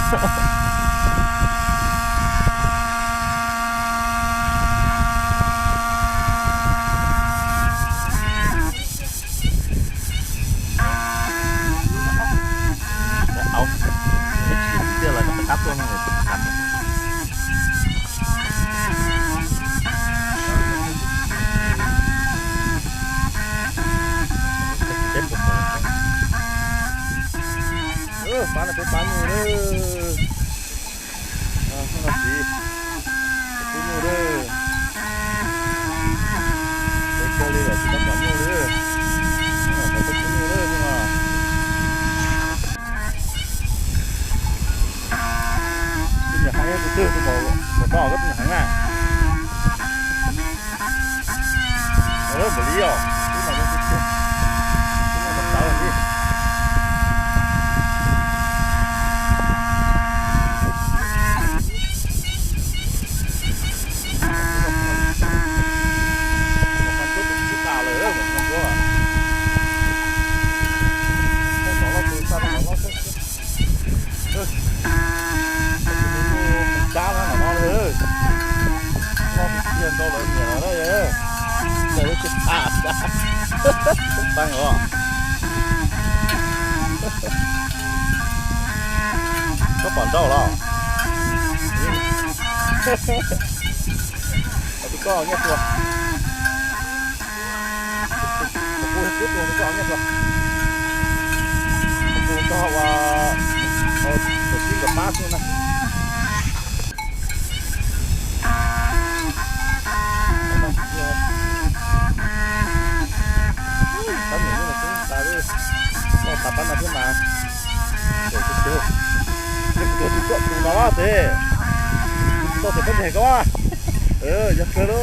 Au, ib txhia lawv rov qab tuaj no. Pab no peb pab nyuj na. Hnub no txiv, peb pab nyuj na. Peb kawg li lawm tsis tau pom nyuj li. Hnub no peb pab nyuj na hnub no. Tus niam heev tus twg tus maum toj, koj tus niam heev na. Npaum li os, ib no zoo tiag tiag, ib no tawv li. Cab no no no, loj tiag ntau lawv nyiam lawm na. Lawv tsis tas, tsis tas os. Koj pom nrauj los? Tus koj nyiaj tua. Tus koj nyiaj tua. Tus koj ua, tus tib nkawd pab xwb na. Pab niam yeej los xub tas li, koj tas pab no thiab mas. Ces kuv tuaj tus koj tus no ces kuv tsis tau tias peb ntes koj. Yog kawg lub,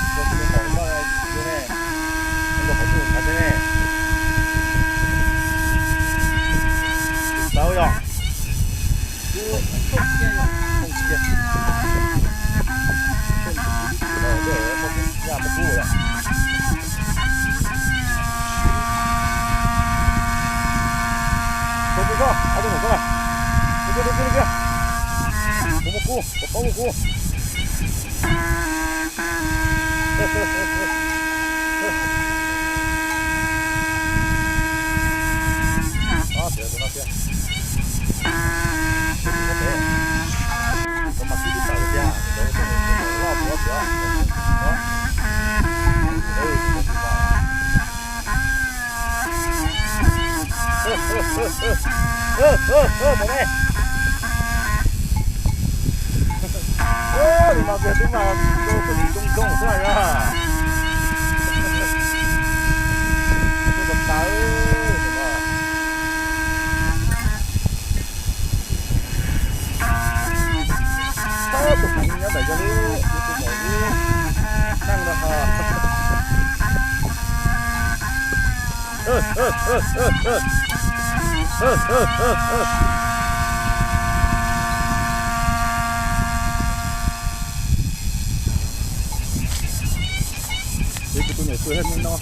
tus koj, tus koj ne, los qhov twg thav thiab ne. Tus tau yog. Tus koj, ob tug mus koj, tus koj, tus koj, tus koj, tus koj, tus koj, tus koj. Tus no tiag twb mas zoo zoo zoo xwb na. Tus heev nyob ntawm yog lub, tus maum lub neej no ho. Ces kuv tus niam tus hej me no.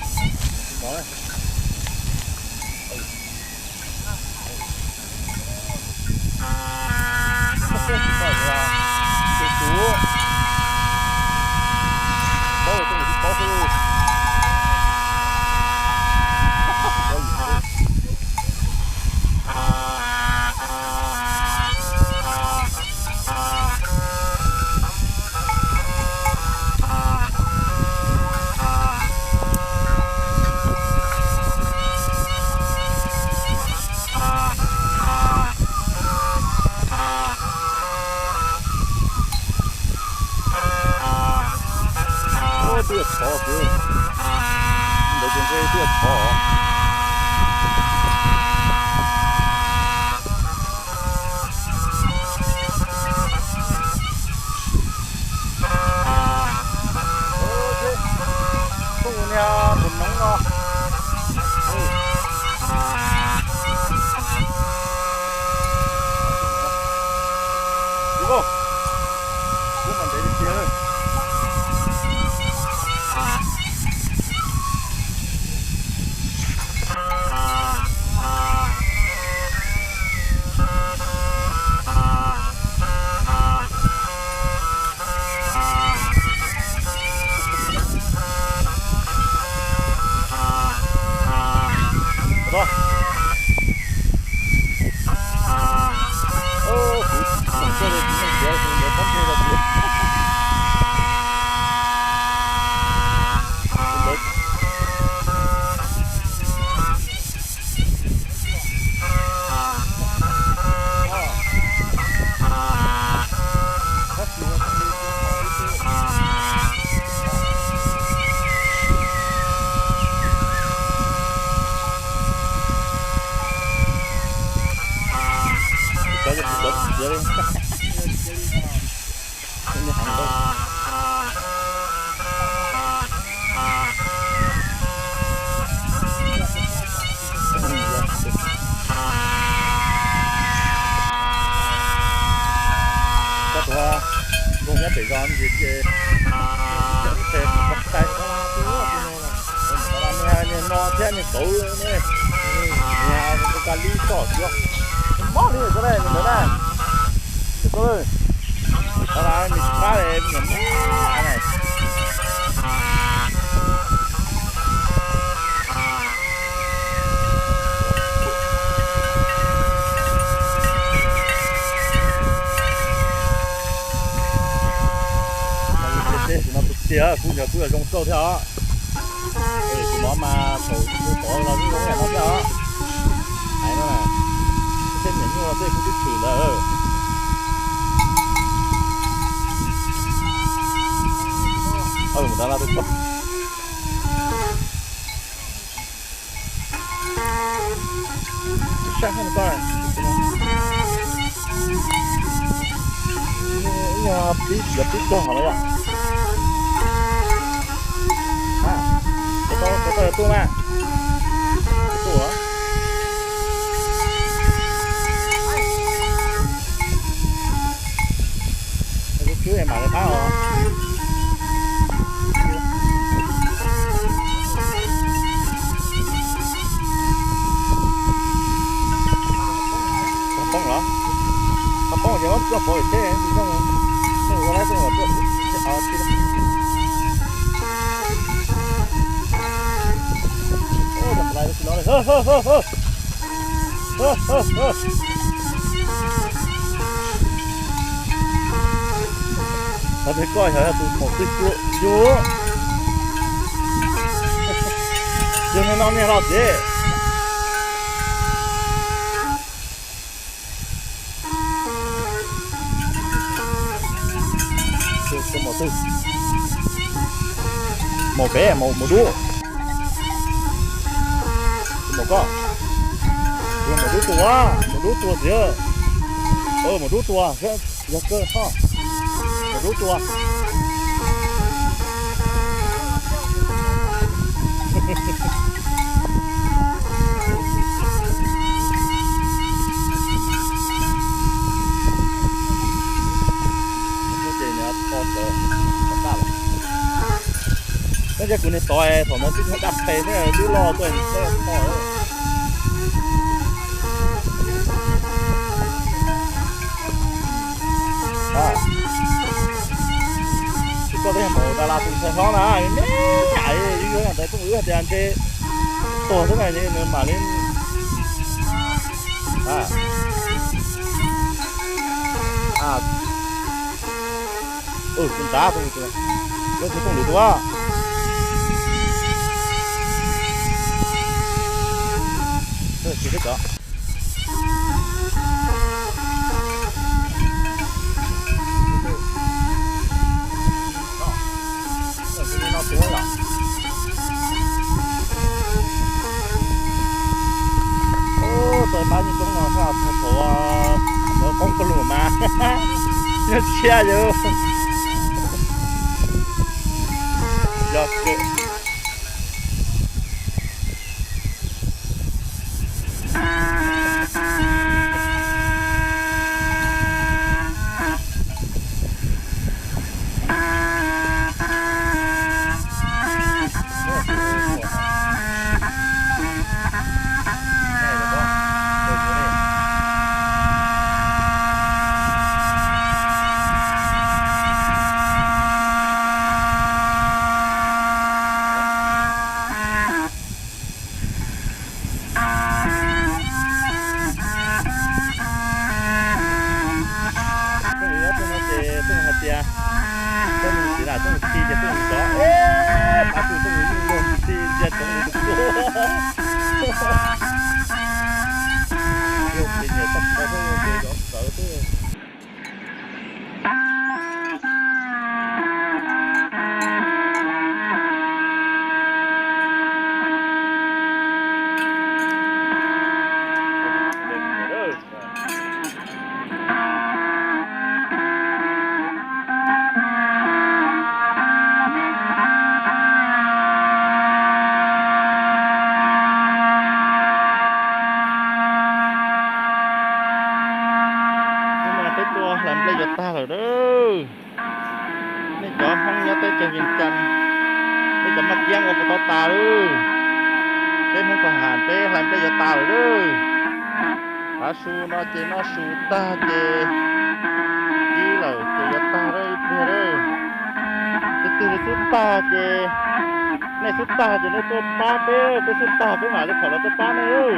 Twb yog tshov xwb, ntawd ces ntshe twb yog tshov. Tuaj ua niag tus noob no. Yus, kuv mam ntev tiag tiag. Koj tuav zoo nyob pem zos ntsis ces ib txhia kuv pab thaij. Niag no thiab niag kauv ne, niag ka lib toj cuav, mob li ko dai nws ntawd na. Nws tau, nws tsis pab li, nws mob na. Ces sim no tus txiag kuj yog kuj yog zoo nkauj thiab os. Tus no mas thaum kuv pom los yeej zoo yam no thiab os. Hais no, tej niam nyuj tej kuv twb tshwm ntawd. Mus nrad no tus ko. Sab hab ko, ib nyuag pib, yuav pib tog hov no yom. Puas tau yuav tuaj na? Puas tuaj? Kuv khwv mam li pab os. Qhov poob los? Qhov poob ces muab coj pov teb tsis zoo, ua lawm xwb los tuaj. Qhov ntawd koj yog tus maum twg cuag yus? Yog no no niag los ces. Tus maum twg? Maum pem, maum dub. Tus maum koj. Tus maum dub tuag, maum dub tuag tiag. Maum dub tuag, yog kawg ho. Maum dub tuag. Koj ntsia kuv niag tod, thaum no twb daj pes xwb twb loj tuaj tho. Tsis koj peb yog mus da la tus ntxhais hlob na, me me ais, yus yuav ntawd tuaj wb hais tias ntshe tuag xwb na, nws mam li. Tus nrad, tus thooj lwm tus. Tau pab nyuj roob no thaum lawv qoob koj lug mas nyob tshiab yawg. Yog kawg. Tuaj mus ob tug no ces tuaj mus hais tias, tuaj mus txiv lam tuaj mus khi ces tuaj mus tod, pab tug tuaj mus yeej luag mus khi ntsia tsoov tus tuaj. Yog ces nyiam txog tod xwb ces zov sawv xwb. Cov Hmoob nyob teb chaws Vias Cas, peb cov maj kiab ua puas tau tas lawm. Peb Hmoob Paj Has peb hlais nplej yuav tas lawm lauj. Tav su no ces noj su tag ces ib lawm ces yuav tag lawm ib pliag lawm. Tus twg xub tag ces, nej xub tag ces nej tuaj pab peb, peb xub tag peb mam li phom los tuaj pab nej.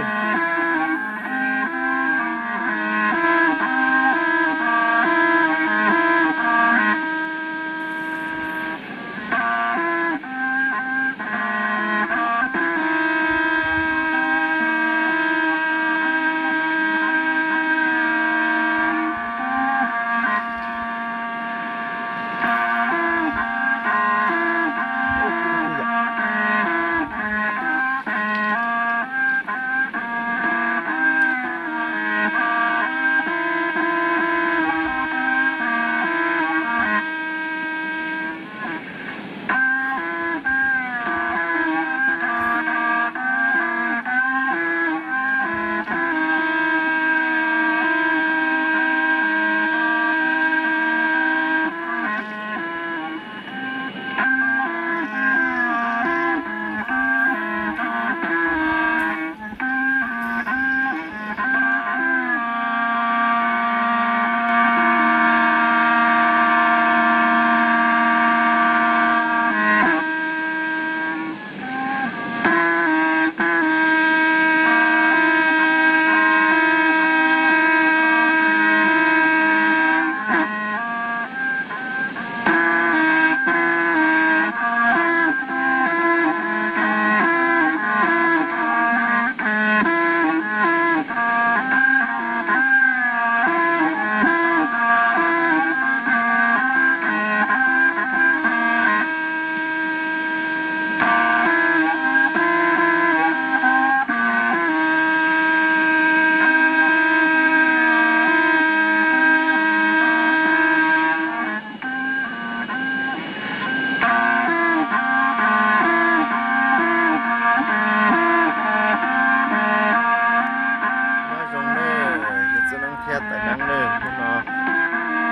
Nyob zoo nawb, yog txiv neeb thiab tais neeb nawb, hnub no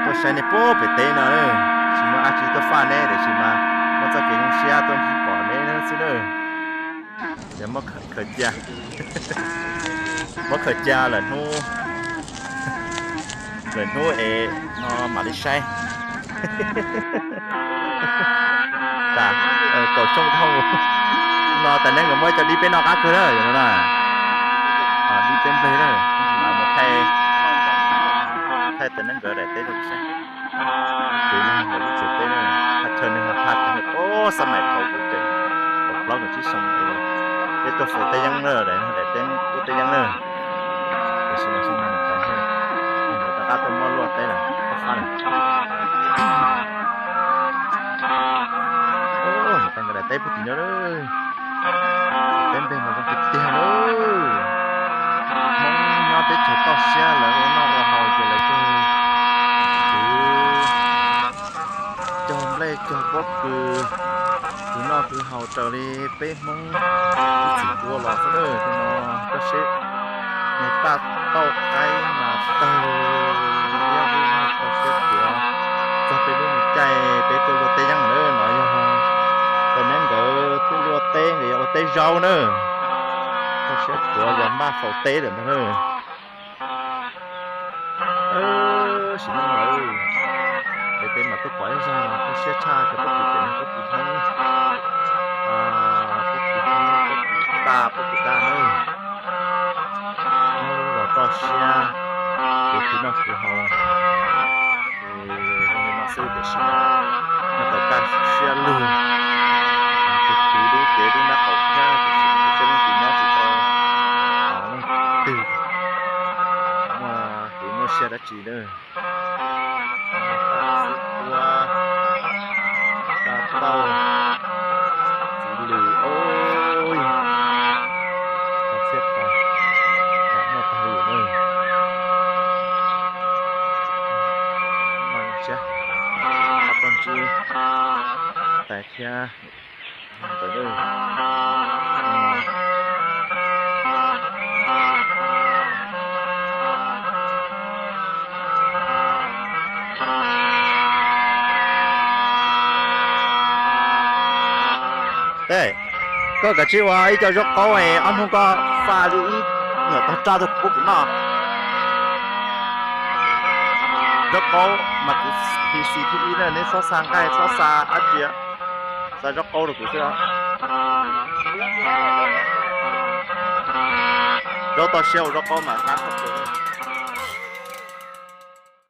tuaj saib nej puag pem teb no nawb, tsis muaj dab tsi tuaj faj neb tiam sis mas muaj txoj kev zoo siab tuaj ntsib pom neb xwb nawb. Yog muab khaws cia, muab khaws cia lawm hnub, lawm hnub es no mam li saib. Kaum xyoo dhau no tais neeb nkawd muab cov dib peb noj qab kawg na, yog no na, dib peb nplej na, mus thaij, thaij tais neeb nkawd daim teb rau saib. Ces no lub tsev teb na, thaj chaw neeg ho thaj, o, xab maim thaum kuv tseem kaum plaub kaum tsib xyoo, peb tuaj faus teb yeeb na, daim teb ub teb yeeb na. Tiam sis mas xyoo no nws tas thiab, nws rov qab tuaj muab luaj teb lawm, fab lawm. Nws tais nkawd daim teb puag tim no lawm. Teb nplej mas zoo tiag tiag lawm. Hmoob nyob teb chaws toj siab lawv ua noj ua haus ces lawv kuj, kuj cog nplej cog pob kws, kws noj kws haus raws li peb Hmoob ib txwm ua los xwb na. Tus no koj seb, nws paj tauj qaib mas tawg liab vog, koj seb kuav txog peb lub me caij peb tuaj luaj teb yeeb na, no yog tais neeb nkawd tuaj luaj teb, nkawd yog ua teb zaub na. Koj seb kuav yog npaj faus teb lawm ntag na. Sim neej lawm, peb mas tuaj pom ib zog koj siab tshaj cov pob kws pem no, pob kws Hmoob, pob kws Hmoob, pob kws Tag, pob kws Tag na. Hmoob lub zos toj siab, kuv khwv noj khwv haus, ces zoo li no xwb tiam sis mas nyob tau kaj siab lug, kuv khwv lub cev lub nab qaum thiab tiam sis kuv siab leej tsis nyob tsis tau leej twg muaj kev nyuaj siab dab tsi lawm. Paj xwb ua, paj tauj, txiv lws, oj, qhov txhiab qhov yam muaj tag li na. Siab, paj tauj ntsib tais thiab ntawd. Koj kav tsij ua ib co zaub qaub, ob hnub koj xa li ib nyuam tog raj tuaj pub kuv noj. Zaub qaub mas kuv thib xis thib ib na, neb txhob xa nqaij txhob xa dab tsi, xa zaub qaub rau kuv xwb. Zaub toj siab ua zaub qaub mas qab kawg.